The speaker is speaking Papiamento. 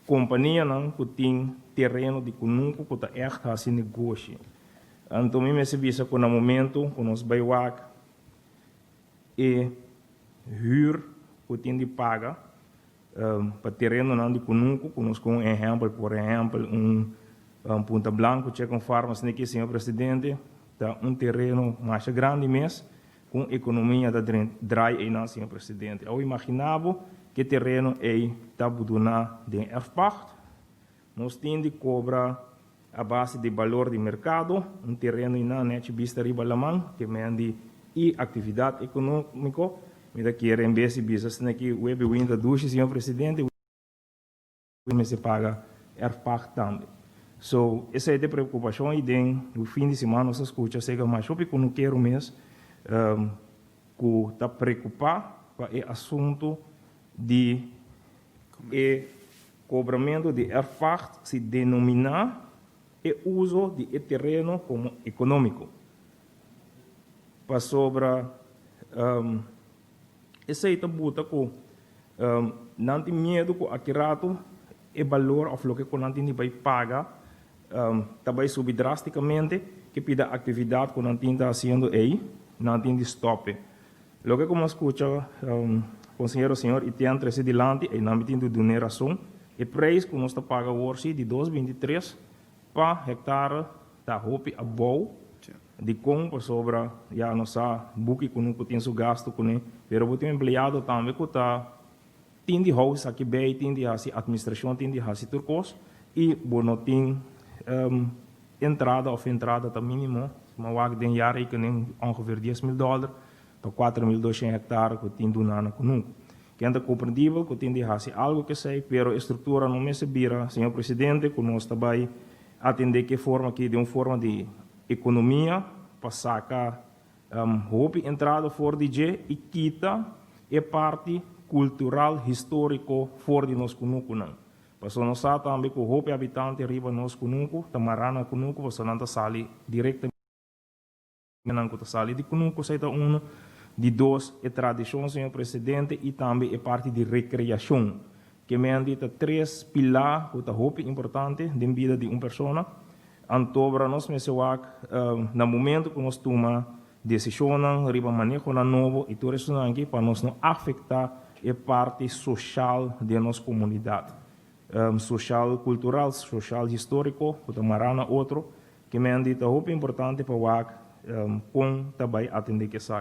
Kompanianan ku tin tereno di kunuku ku ta ègt hasi negoshi. Anto mi mester bisa ku na momento ku nos bai wak e hür ku tin di paga pa terenonan di kunuku, ku nos kon un ehèmpel, por ehèmpel un Punta Blanco Chicken Farm asina aki, señor presidente, ta un tereno masha grandi mes ku un ekonomia ta draai einan, señor presidente. Awor imagina bo ku e tereno ei ta buduná den erfpacht. Nos tin di kobra a base di balor di merkado, un tereno einan nechi bista riba laman, ke mendi i aktividat ekonómiko. Mi ta kere en bes di bisa asina aki web e winta dushi, señor presidente, mester paga erfpacht tambe. So, esei ta e preokupashon i den e fin di siman nos a skucha sega mas hopi kunukero mes ku ta preokupá pa e asuntu di e kobramentu di erfpacht si denominá e uso di e tereno komo ekonómiko. Pasobra esei ta buta ku nan tin miedu ku aki ratu e balor òf loke ku nan tin di bai paga ta bai subi drástikamente, ke pida aktividat ku nan tin ta hasiendo ei nan tin di stòp e. Loke ku mi a skucha konsehero señor Etienne trese dilanti ei nan mi tin di dun'é rason, e preis ku nos ta paga awor si di 2,23 pa hektare ta hopi abou. Dikon? Pasobra ya nos sa buki ku no ku tin su gastu kuné, pero bo tin un empleado tambe ku ta tin di hou esaki bei, tin di hasi atministrashon, tin di hasi tur kos i bo no tin entrada òf entrada ta mínimo. Mi a wak den jaarrekening ongeveer 10,000 dòler pa 4200 hèktare ku tin duna na kunuku. Ken ta komprendibel ku tin di hasi algu kesei, pero e struktura no mester bira, señor presidente, ku nos ta bai atendé ku e forma aki den un forma di ekonomia pa saka hopi entrada for di dje i kita e parti kultural históriko for di nos kunukunan. Pasobra nos sa tambe ku hopi habitante riba nos kunuku ta mará na kunuku pasobra nan ta sali direktamente. Nan ku ta sali di kunuku esei ta unu. Di dos, e tradishon, señor presidente, i tambe e parti di rekreashon. Ke mendi ta tres pilá ku ta hopi importante den bida di un persona. Antobra nos mester wak na momento ku nos tuma desishonnan riba manehonan nobo i tur esunnan aki pa nos no afektá e parti soshal den nos komunidat. Soshal kultural, soshal históriko ku ta mará na otro. Ke mendi ta hopi importante pa wak kon ta bai atendé ku esaki.